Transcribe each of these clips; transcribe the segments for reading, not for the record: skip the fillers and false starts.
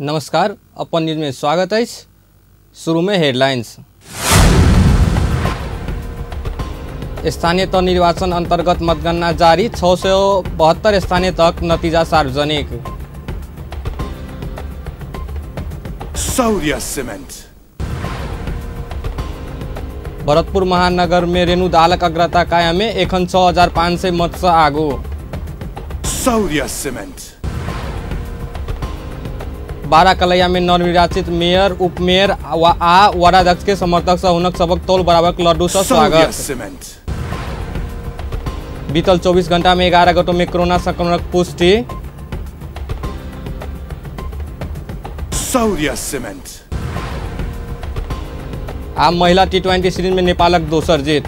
नमस्कार, अपन न्यूज में स्वागत है। शुरू में हेडलाइंस। स्थानीय तह निर्वाचन अंतर्गत मतगणना जारी, 672 स्थानीय तक नतीजा सार्वजनिक। शौर्य सीमेंट। भरतपुर महानगर में रेणु दालक अग्रता कायम है, एखन 6500 मत से आगू। शौर्य सीमेंट। बाराकलैया में नवनिर्वाचित मेयर, उपमेयर आ वार्डाध्यक्ष के समर्थक से हुनक सबक तौल बराबर लड्डू से स्वागत। बीतल 24 घंटा में 11 गोटों में कोरोना संक्रमणक पुष्टि। शौर्य सीमेंट। आ महिला T20 series में नेपालक दोसर जीत।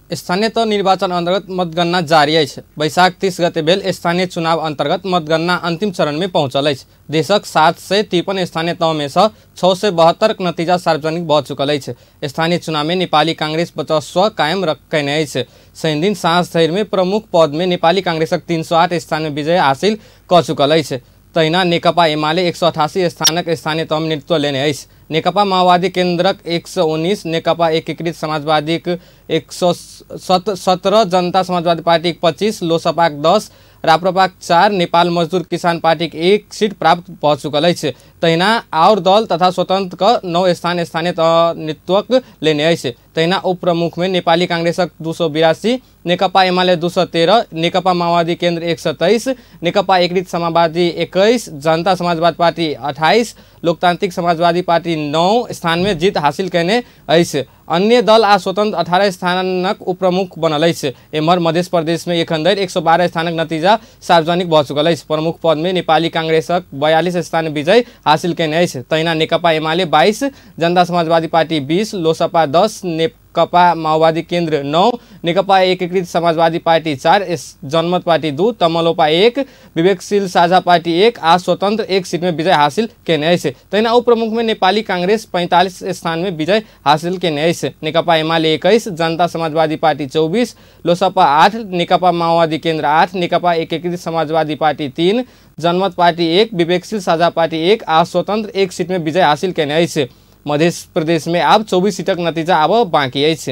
स्थानीय तह निर्वाचन अंतर्गत मतगणना जारी अछि। वैशाख 30 गते भेल स्थानीय चुनाव अंतर्गत मतगणना अंतिम चरण में पहुंचल अछि। देशक 753 स्थानीय तह में से 672 नतीजा सार्वजनिक भ चुकल अछि। स्थानीय चुनाव में नेपाली कांग्रेस वर्चस्व कायम कयने अछि। शनिदिन साँझ धरि में प्रमुख पद में नेपाली कांग्रेसक 308 स्थान में विजय हासिल क चुकल अछि। तहिना नेकपा एमाले 188 स्थानक स्थानीय तह में नेतृत्व लेने अछि। नेकपा माओवादी केन्द्रक 119, नेकपा एकीकृत समाजवादीक 117, जनता समाजवादी पार्टीक 25, लोसपाक 10, राप्रपाक 4, नेपाल मजदूर किसान पार्टीक 1 सीट प्राप्त भ चुकल अछि। तहिना आओर दल तथा स्वतंत्र क 9 स्थान स्थानीय तह नेतृत्व लेने अछि। तहिना उपप्रमुख में नेपाली कांग्रेसक 282, नेकपा एमाले 213, नेकपा माओवादी केन्द्र 123, नेकपा एकीकृत समाजवादी 21, जनता समाजवादी पार्टी 28, लोकतांत्रिक समाजवादी पार्टी 9 स्थान में जीत हासिल कयने अछि। अन्य दल आ स्वतंत्र 18 स्थानक उपप्रमुख बनल अछि। एम्हर मध्य प्रदेश में एखन धरि 112 स्थानक नतीजा सार्वजनिक भ चुकल अछि। प्रमुख पद में नेपाली कांग्रेसक 42 स्थान विजय हासिल कयने अछि। तहिना नेकपा एमाले 22, जनता समाजवादी पार्टी 20, लोसपा 10, नेकपा माओवादी केन्द्र 9, नेकपा एकीकृत समाजवादी पार्टी 4, जनमत पार्टी 2, तमलोपा 1, विवेकशील साझा पार्टी 1 आ स्वतंत्र 1 सीट में विजय हासिल कयने अछि। तहिना उपप्रमुख में नेपाली कांग्रेस 45 स्थान में विजय हासिल कयने अछि। नेकपा एमाले 21, जनता समाजवादी पार्टी 24, लोसपा 8, नेकपा माओवादी केन्द्र 8, नेकपा एकीकृत समाजवादी पार्टी 3, जनमत पार्टी 1, विवेकशील साझा पार्टी 1 आ स्वतंत्र 1 सीट में विजय हासिल कयने अछि। मध्य प्रदेश में आब 24 सीटक नतीजा आब बाँकी अछि।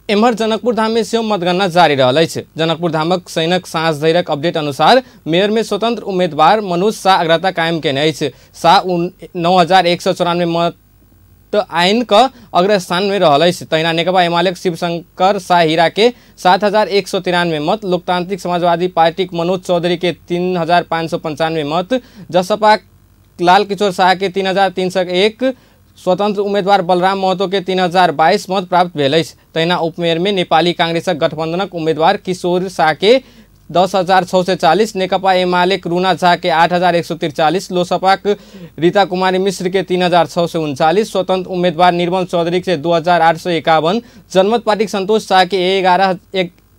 एम्हर जनकपुर धाम में सेहो मतगणना जारी रहल अछि। जनकपुर धामक सैनक साँझ धरिक अपडेट अनुसार मेयर में स्वतंत्र उम्मीदवार मनोज शाह अग्रता कायम कयने अछि। शाह 9194 मत आइन क अग्रस्थान में रहल अछि। तहिना नेकपा एमालेक शिवशंकर शाह हीरा के 7193 मत, लोकतांत्रिक समाजवादी पार्टीक मनोज चौधरी के 3595 मत, जसपा लाल किशोर शाह के 3301, स्वतंत्र उम्मीदवार बलराम महतो के 3022 मत प्राप्त भेल अछि। तहिना उपमेयर में नेपाली कांग्रेसक गठबंधनक उम्मीदवार किशोर शाह के 10,640, नेकपा एमालेक रूना झा के 8,143, लोसपाक रीता कुमारी मिश्र के 3,639, स्वतंत्र उम्मीदवार निर्मल चौधरी के 2,851, जनमत पार्टीक संतोष शाह के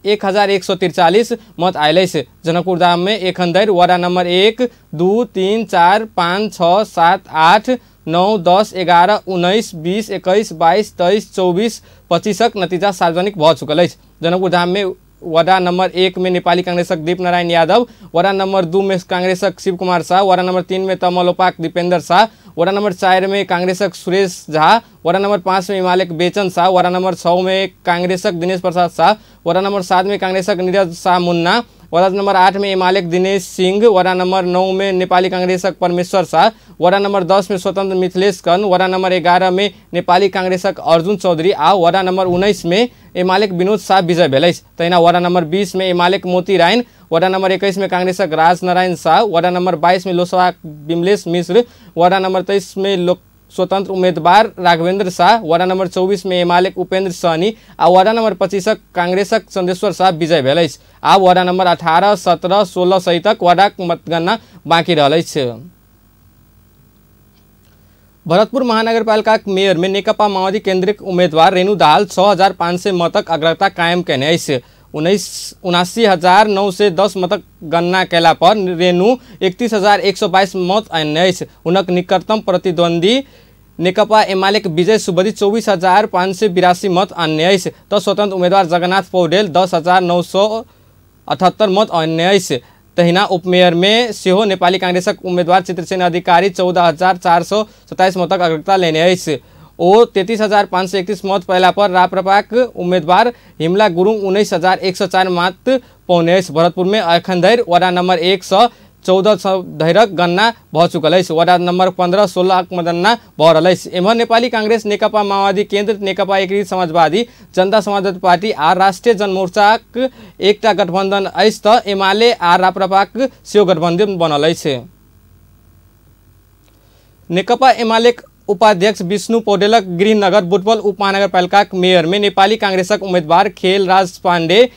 1,143 मत आयल अछि। जनकपुर धाम में एखन धरि वार्ड नंबर 1, 2, 3, 4, 5, 6, 7, 8, 9, 10, 11, 19, 20, 21, 22, 23, 24, 25 नतीजा सार्वजनिक भ चुकल अछि। जनकपुर धाम में वार्ड नंबर 1 में नेपाली कांग्रेसक दीप नारायण यादव, वार्ड नंबर 2 में कांग्रेसक शिव कुमार शाह, वार्ड नंबर 3 में तमलोपाक दीपेंद्र शाह, वार्ड नंबर 4 में कांग्रेसक सुरेश झा, वार्ड नंबर 5 में एमालेक बेचन शाह, वार्ड नंबर 6 में कांग्रेसक दिनेश प्रसाद शाह, वार्ड नंबर 7 में कांग्रेसक नीरज शाह मुन्ना, वार्ड नंबर 8 में एमालेक दिनेश सिंह, वार्ड नंबर 9 में नेपाली कांग्रेसक परमेश्वर शाह, वार्ड नंबर 10 में स्वतंत्र मिथिलेश कर्ण, वार्ड नंबर 11 में नेपाली कांग्रेसक अर्जुन चौधरी आ वार्ड नंबर 19 में एमालेक विनोद शाह विजय भेल अछि। तहिना वार्ड नंबर 20 में एमालेक मोती रायन, वार्ड नंबर 21 में कांग्रेसक राजनारायण शाह, वार्ड नंबर 22 में लोसपा विमलेश मिश्र, वार्ड नंबर 23 में स्वतंत्र उम्मीदवार राघवेंद्र शाह, वार्ड नंबर 24 में एमालेक उपेंद्र सहनी आ वार्ड नंबर 25 कांग्रेसक चंदेश्वर शाह विजय भेल अछि। आब वार्ड नंबर 18, 17, 16 सहितक वार्डक मतगणना बाँकी रहल अछि। भरतपुर महानगरपालिकाक मेयर में नेकपा माओवादी केन्द्रक उम्मीदवार रेणु दाहाल 6500 मतक अग्रता कायम कयने अछि। 79,910 मतक गणना कयला पर रेणु 31,122 मत आनने अछि। हुनक निकटतम प्रतिद्वंदी नेकपा एमालेक विजय सुबदी 24,582 मत आनने अछि त स्वतंत्र उम्मीदवार जगन्नाथ पौडेल 10,978 मत आनने अछि। तहिना उपमेयर में सेहो नेपाली कांग्रेसक उम्मीदवार चित्रसेन अधिकारी 14,427 मतक अग्रता लेने अछि। ओ 33,531 मत पयला पर राप्रपाक उम्मीदवार हिमला गुरुङ 19,104 मत पौने अछि। भरतपुर में एखन धरि वडा नंबर 1 सँ 14 धरिक गणना भऽ चुकल अछि। वडा नंबर 15 16 मतगणना भऽ रहल अछि। एम्हर नेपाली कांग्रेस, नेकपा माओवादी केन्द्र, नेकपा एकीकृत समाजवादी, जनता समाजवादी पार्टी आ राष्ट्रिय जनमोर्चाक एकटा गठबन्धन अछि तऽ एमाले आ राप्रपाक सेहो गठबन्धन बनल अछि। नेकपा एमालेक उपाध्यक्ष विष्णु पौडेलक गृहनगर बुटवल उपमहानगरपालिकाक मेयर में नेपाली कांग्रेसक उम्मीदवार खेलराज पाण्डे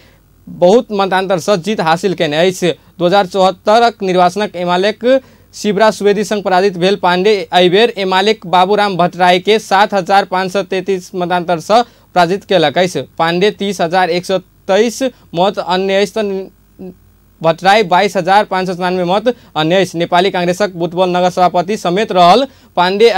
बहुत मतान्तर सँ जीत हासिल केने अछि। 2074 निर्वाचनक एमालेक शिवराज सुवेदी संग पराजित भेल पाण्डे एहिबेर एमालेक बाबूराम भट्टराई के 7,533 मतान्तर सँ पराजित केलक अछि। पाण्डे 30,123 मत अन्य अछि तऽ भट्टराई 22,594 मत अन्य अछि। नेपाली कांग्रेसक बुटवल नगर सभापति समेत रहल पाण्डे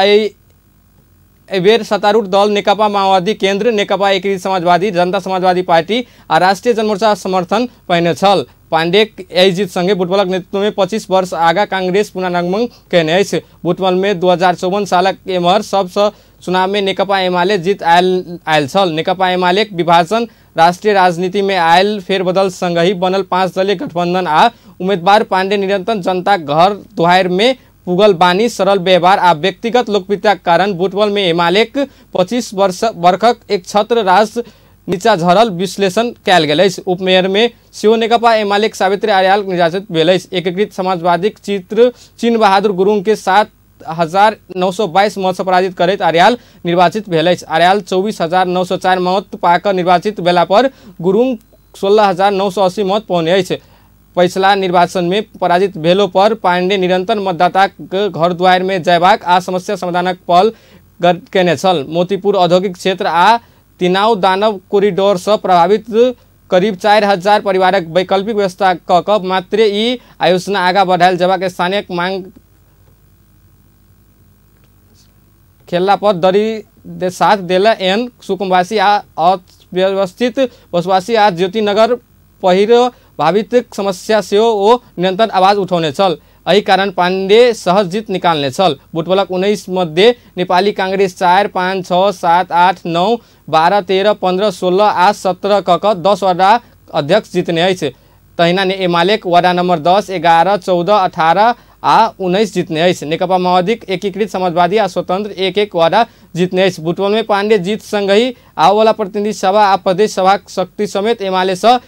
एहिबेर सत्तारूढ़ दल नेकपा माओवादी केन्द्र, नेकपा एकीकृत समाजवादी, जनता समाजवादी पार्टी आ राष्ट्रिय जनमोर्चा समर्थन पहिने छल। पाण्डे एहि जीत संगे बुटवलक नेतृत्व में 25 वर्ष आगा कांग्रेस पुनरागमन केने अछि। बुटवल में 2054 सालक एम्हर सबसँ चुनाव में नेकपा एमाले जीत आयल छल। नेकपा एमालेक विभाजन राष्ट्रिय राजनीति में आयल फेरबदल संगहि बनल 5 दलीय गठबंधन आ उम्मीदवार पाण्डे निरंतर जनता घर दुहार में पुगल बानी, सरल व्यवहार आ व्यक्तिगत लोकप्रियताक कारण बुटवल में एमालेक 25 वर्षक एक छत्र राज नीचा झरल विश्लेषण कयल गेल अछि। उपमेयर में सेहो नेकपा एमालेक सावित्री आर्याल निर्वाचित भेल अछि। एकीकृत समाजवादीक चित्र चिन्ह बहादुर गुरुङ के 7,922 मत सँ पराजित करैत आर्याल निर्वाचित भेल अछि। आर्याल 24,904 मत पाकऽ निर्वाचित भेला पर गुरुङ 16,980 मत पौने अछि। पछिला निर्वाचन में पराजित भेलो पर पाण्डे निरंतर मतदाताक घर दुआर में जयबाक आ समस्या समाधानक पहल केने छल। मोतीपुर औद्योगिक क्षेत्र आ तिनाउ दानव कोरिडोर सँ प्रभावित करीब 4,000 परिवारक वैकल्पिक व्यवस्था कऽ कऽ मात्रे ई आयोजना आगाँ बढ़ायल जयबाक स्थानीय मांग खेलला पर दरी साथ देल एहन सुकुम्बासी आ अव्यवस्थित बसवासी आ ज्योतिनगर पहिरो भावित समस्या सेहो ओ निरंतर आवाज उठौने छल। एहि कारण पाण्डे सहज जीत निकालने छल। बुटवलक 19 मध्ये नेपाली कांग्रेस 4, 5, 6, 7, 8, 9, 12, 13, 15, 16 आ 17 क कऽ 10 वडा अध्यक्ष जितने अछि। तहिना एमालेक वडा नंबर 10, 11, 14, 18 आ 19 जितने अछि। नेकपा माओवादीक एकीकृत समाजवादी आ स्वतंत्र 1-1 वडा जितने अछि। बुटवल में पाण्डे जीत संगहि आबऽवला प्रतिनिधि सभा आ प्रदेश सभाक शक्ति समेत एमाले सँ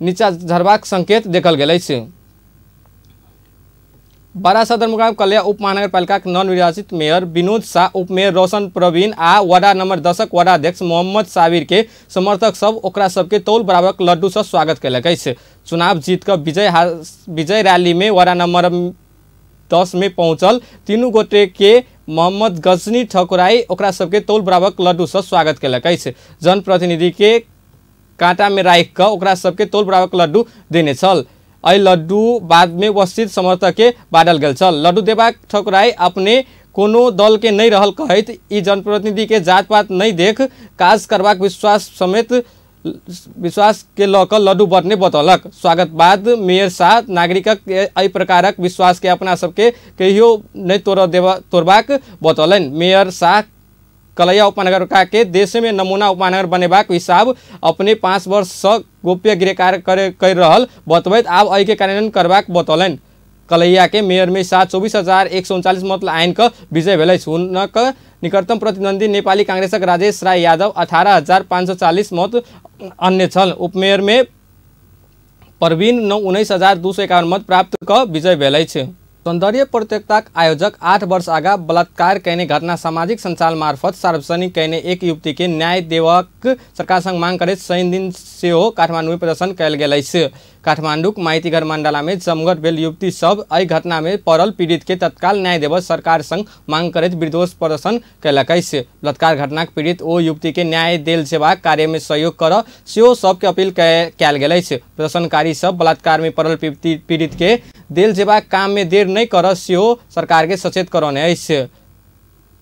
नीचा झरबाक संकेत देखल गेल अछि। बारा सदरमुकाम कलिया उप महानगरपालिकाक नवनिर्वाचित मेयर विनोद शाह, उपमेयर रोशन प्रवीण आ वडा नंबर 10 वडा अध्यक्ष मोहम्मद साबिर के समर्थक सब ओकरा सबके तौल बराबरक लड्डू सँ स्वागत केलक अछि। चुनाव जीत कऽ विजय रैली में वडा नंबर 10 में पहुंचल तीनू गोटे के मोहम्मद गजनी ठकुराई ओकरा सबके तौल बराबरक लड्डू सँ स्वागत केलक अछि। जनप्रतिनिधि के कांटा में राखि कऽ ओकरा सबके तौल बराबरक लड्डू देने छल। एहि लड्डू बाद में उपस्थित समर्थक के बाँटल गेल छल। लड्डू देबाक ठकुराई अपने कोनो दल के नहीं रहल कहैत ई जनप्रतिनिधि के जात पात नहीं देख काज करबाक विश्वास समेत विश्वास के लऽ कऽ लड्डू बँटने बतौलक। स्वागत बाद मेयर शाह नागरिकक एहि प्रकारक विश्वास के अपना सबके कहियो नहीं तोड़बाक बतौलनि। मेयर शाह कलैया उपमहानगरपालिका के देश में नमूना उपमहानगर बनेबाक हिसाब अपने 5 वर्ष सँ गोप्य गृह कार्य कर रहल बतबैत आब एहि के कार्यान्वयन करबाक बतौलनि। कलैया के मेयर में शाह 24,139 मत आनि कऽ विजय भेल अछि। हुनक निकटतम प्रतिद्वंदी नेपाली कांग्रेसक राजेश राय यादव 18,540 मत अन्य छल। उपमेयर में प्रवीण 19,251 मत प्राप्त कऽ विजय भेल अछि। सौंदर्य प्रतियोगिताक आयोजक 8 वर्ष आगा बलात्कार कयने घटना सामाजिक संचार मार्फत सार्वजनिक कयने एक युवती के न्याय देबाक सरकार संग मांग करैत शनि दिन सेहो काठमांडू में प्रदर्शन कयल गेल अछि। काठमांडूक माइतीघर मंडला में जमघट भेल युवती सब एहि घटना में पड़ल पीड़ित के तत्काल न्याय देबऽ सरकार संग मांग करैत विरोध प्रदर्शन कयलक अछि। बलात्कार घटनाक पीड़ित ओ युवती के न्याय देल जेबाक कार्य में सहयोग करऽ सेहो सबके अपील कयल गेल अछि। प्रदर्शनकारी सब बलात्कार में पड़ल पीड़ित के देल जेबाक काम में देर नहीं करऽ सेहो सरकार के सचेत करौने अछि।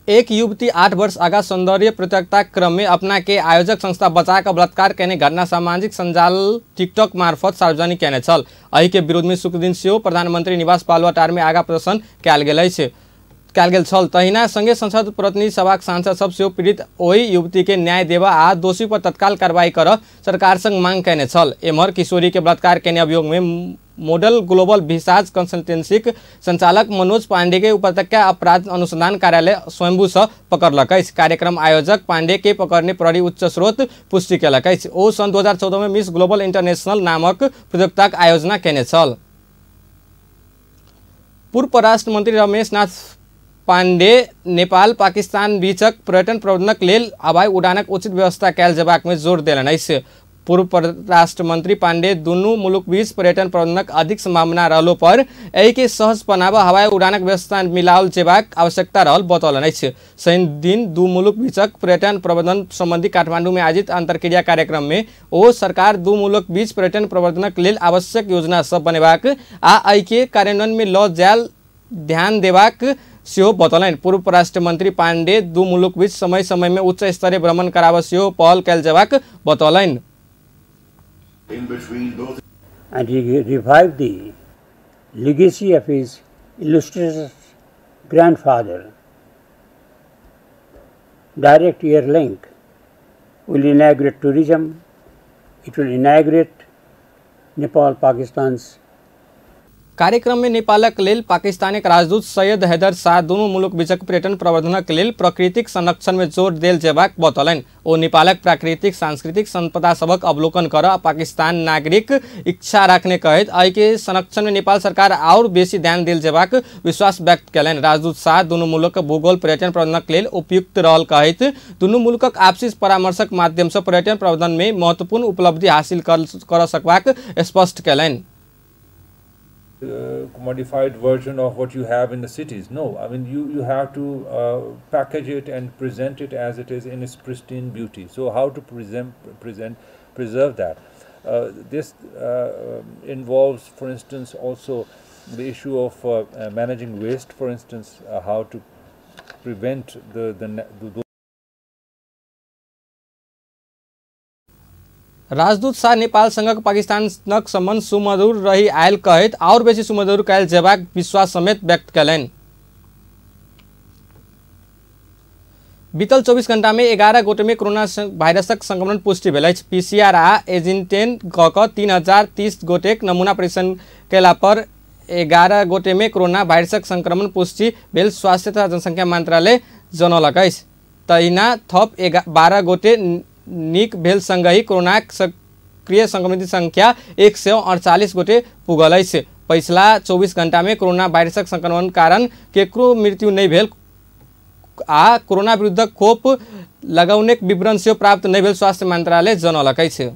एक युवती 8 वर्ष आगा सौंदर्य प्रतियोगिता क्रम में अपना के आयोजक संस्था बचा कर बलात्कार केने घटना सामाजिक संजाल टिकटॉक मार्फत सार्वजनिक केने छल। एहि के विरोध में शुक्रदिन सेहो प्रधानमंत्री निवास बालुवाटार में आगा प्रदर्शन कयल गेल छल। तहिना संगे संसद प्रतिनिधि सभाक सांसद सब सेहो पीड़ित ओहि युवती के न्याय देवा आ दोषी पर तत्काल कार्रवाई कर सरकार संग मांग केने छल। एम्हर किशोरी के बलात्कार केने अभियोग में मॉडल ग्लोबल विसाज कंसल्टेंसीक संचालक मनोज पांडे के उपत्यका अपराध अनुसंधान कार्यालय स्वयंभू से पकड़लक अछि। कार्यक्रम आयोजक पांडे के पकड़ने प्रहरी उच्च स्रोत पुष्टि केलक अछि। ओ सन् 2014 में मिस ग्लोबल इंटरनेशनल नामक प्रतियोगिताक आयोजना केने छल। पूर्व परराष्ट्र मंत्री रमेश नाथ पांडे नेपाल पाकिस्तान बीचक पर्यटन प्रबंधनक लेल हवाई उड़ानक उचित व्यवस्था कयल जेबाक में जोर देलनि अछि। पूर्व परराष्ट्र मंत्री पांडे दुनू मुलुक बीच पर्यटन प्रबंधनक अधिक संभावना रहलो पर एहि के सहज बनाबऽ हवाई उड़ानक व्यवस्था मिलाओल जेबाक आवश्यकता रहल बतौलनि अछि। शनि दिन दू मुलुक बीचक पर्यटन प्रबंधन संबंधी काठमांडू में आयोजित अंतर्क्रिया कार्यक्रम में ओ सरकार दू मुलुक बीच पर्यटन प्रबंधनक लेल आवश्यक योजना सब बनेबाक आ एहि के कार्यान्वयन में लऽ जायल ध्यान देबाक सेहो बतौलनि। पूर्व परराष्ट्र मंत्री पांडे दू मुलुक बीच समय समय में उच्च स्तरीय भ्रमण कराबऽ सेहो पहल कयल जेबाक बतौलनि। And he revived the legacy of his illustrious grandfather. Direct air link will inaugurate tourism, it will inaugurate Nepal Pakistan's. कार्यक्रम में नेपालक लेल पाकिस्तानक राजदूत सैयद हैदर शाह दुनू मुलुक बीचक पर्यटन प्रवर्धनक लेल प्राकृतिक संरक्षण में जोर देल जेबाक बतौलनि। ओ नेपालक प्राकृतिक सांस्कृतिक संपदा सभक अवलोकन कर पाकिस्तान नागरिक इच्छा राखने कहैत एहि के संरक्षण में नेपाल सरकार और बेसी ध्यान देल जेबाक विश्वास व्यक्त कयलनि। राजदूत शाह दुनू मुलुक भूगोल पर्यटन प्रबंधनक लेल उपयुक्त रहल कहैत दुनू मुलुकक आपसी परामर्शक माध्यम से पर्यटन प्रबंधन में महत्वपूर्ण उपलब्धि हासिल कर सकबाक स्पष्ट कयलनि। Commodified version of what you have in the cities. No, I mean you have to package it and present it as it is in its pristine beauty. So how to preserve that? This involves, for instance, also the issue of managing waste. For instance, how to prevent the राजदूत शाह नेपाल संगक पाकिस्तानक संबंध सुमधुर रही आयल कहैत और बेसी सुमधुर कयल जेबाक विश्वास समेत व्यक्त कयलनि। बीतल 24 घंटा में 11 गोटे में कोरोना वायरसक संक्रमण पुष्टि भेल अछि। पीसीआर आ एजेंटेन क क 3030 गोटेक नमूना परीक्षण कयला पर 11 गोटे में कोरोना वायरसक संक्रमण पुष्टि भेल स्वास्थ्य तथा जनसंख्या मंत्रालय जनौलक अछि। तहिना थप 12 गोटे नीक भेल संगहि कोरोनाक सक्रिय संक्रमित संख्या 148 गोटे पुगल अछि। पछिला 24 घंटा में कोरोना वायरसक संक्रमण कारण केकरो मृत्यु नहि भेल आ कोरोना विरुद्ध खोप लगौने विवरण सेहो प्राप्त नहि भेल स्वास्थ्य मंत्रालय जनौलक अछि।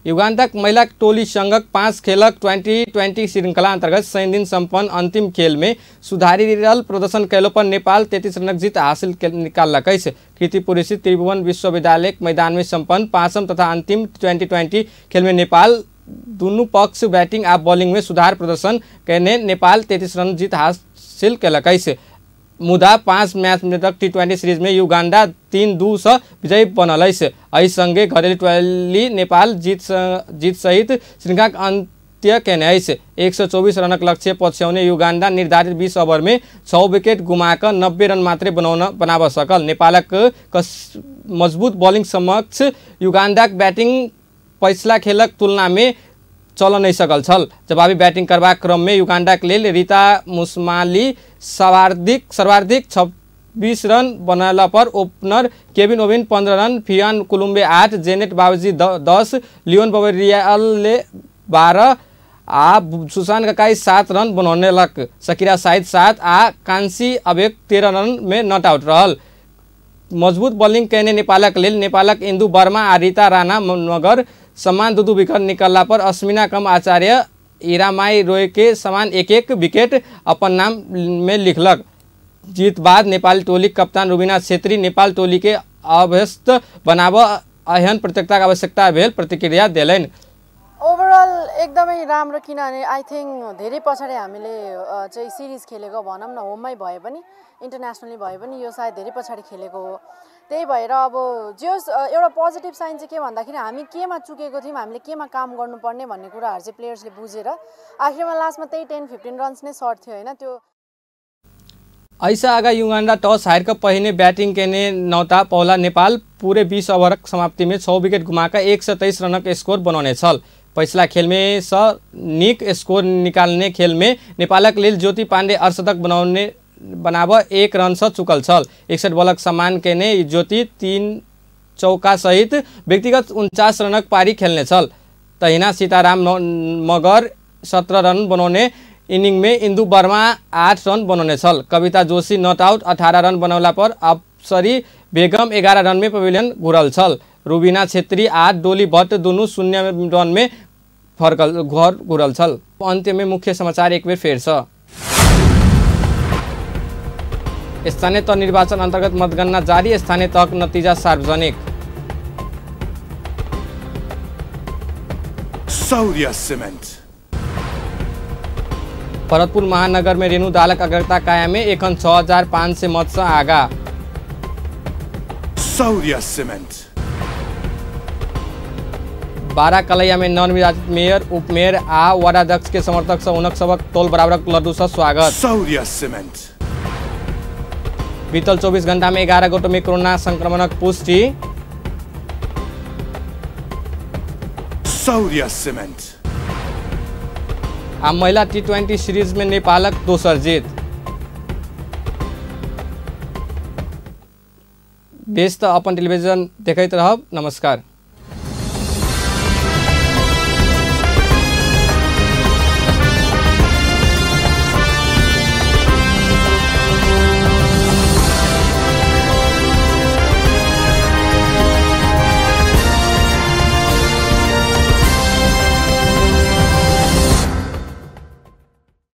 युगांडाक महिला टोली संगक 5 खेलक 2020 श्रृंखला अंतर्गत शनिदिन संपन्न अंतिम खेल में सुधारिल प्रदर्शन कयलो पर नेपाल 33 रनक जीत हासिल निकाललक अछि। कीर्तिपुर स्थित त्रिभुवन विश्वविद्यालय मैदान में संपन्न 5म तथा अंतिम 2020 खेल में नेपाल दुनू पक्ष बैटिंग आ बॉलिंग में सुधार प्रदर्शन कयने नेपाल 33 रन जीत हासिल कयलक अछि। मुदा 5 मैच में तक T20 series में युगांडा 3-2 से विजयी बनल अछि। एहि संगे घरेलू टोली नेपाल जीत सहित श्रृंखलाक अंत्य केने अछि। 124 रनक लक्ष्य पछ्याउने युगांडा निर्धारित 20 ओभर में 6 विकेट गुमाकऽ 90 रन मात्रै बनाबऽ सकल। नेपालक मजबूत बॉलिंग समक्ष युगांडाक बैटिंग पछिला खेलक तुलना में चल नहीं सकल छल। जवाबी बैटिंग करबाक क्रम में युगांडाक लेल रीता मुसमाली सर्वाधिक 26 रन बनला पर ओपनर केविन ओविन 15 रन, फियान कुलुम्बे 8, जेनेट बाबूजी 10, लियोन बवेरियाले 12 आ सुशान ककाई 7 रन बनौलक। शकीरा शाहिद 7 आ कांसी अबेक 13 रन में not out रहल। मजबूत बॉलिंग कयने नेपालक लेल नेपालक इंदु वर्मा आ रीता राणा मगर समान 2-2 विकेट निकलला पर अश्विना कम आचार्य इरामाई रोय के समान 1-1 विकेट अपन नाम में लिखलक। जीत बाद नेपाली टोली कप्तान रुबिना छेत्री नेपाल टोली के अभ्यस्त बनाबऽ एहन प्रतियोगिताक आवश्यकता भेल प्रतिक्रिया देलनि। ओवरऑल एकदमै राम्रो, किनभने I think धेरै पछाडि हामीले चाहिँ सिरिज खेलेको भनौँ न, होममै भए पनि इन्टरनेसनली भए पनि यो सायद धेरै पछाडि खेलेको हो। त्यही भएर अब जे होस् एउटा पोजिटिभ साइन चाहिँ के भन्दाखेरि हामी केमा चुकेको थियौँ, हामीले केमा काम गर्नुपर्ने भन्ने कुराहरू चाहिँ प्लेयर्सले बुझेर आखिरमा लास्टमा त्यही 10-15 रन्स नै सर्ट थियो होइन त्यो। ऐसा आगा युगांडा टॉस हार कर पहिने बैटिंग केने नौता पौला नेपाल पूरे 20 ओवरक समाप्ति में 6 विकेट गुमाकर 123 रनक स्कोर बनौने छल। पछिला खेल में स निक स्कोर निकालने खेल में नेपालक लेल ज्योति पांडे अर्धशतक बनाब 1 रन से चुकल छल। 61 बॉलक सम्मान केने ज्योति 3 चौका सहित व्यक्तिगत 49 रनक पारी खेलने छल। तहिना सीताराम मगर 17 रन बनाउने इनिंग में इंदु वर्मा 8 रन बनौने छल। कविता जोशी not out 18 run बनौला पर अफसरी बेगम 11 रन में पवेलियन घुरल छल। रुबीना छेत्री 8, डोली भट्ट दुनू 0 रन में फर्कल घर घुरल छल। अंत्य में मुख्य समाचार एक बेर फेर से। स्थानीय तह निर्वाचन अंतर्गत मतगणना जारी, स्थानीय तहक नतीजा सार्वजनिक। Shaurya cement. Bharatpur महानगर में रेणु दालक अग्रता कायम में एखन 6500 मत से आगा। शौर्य सीमेंट। 12 कलैया में नवनिर्वाचित मेयर, उपमेयर आ वार्डाध्यक्ष के समर्थक से हुनक सबक तोल बराबर लड्डू से स्वागत। शौर्य सीमेंट। बीतल 24 घंटा में 11 गोटो में कोरोना संक्रमणक पुष्टि। शौर्य सीमेंट। आ महिला T20 series में नेपालक दोसर जीत। बेस त अपन टेलीविजन देखैत रहब। नमस्कार।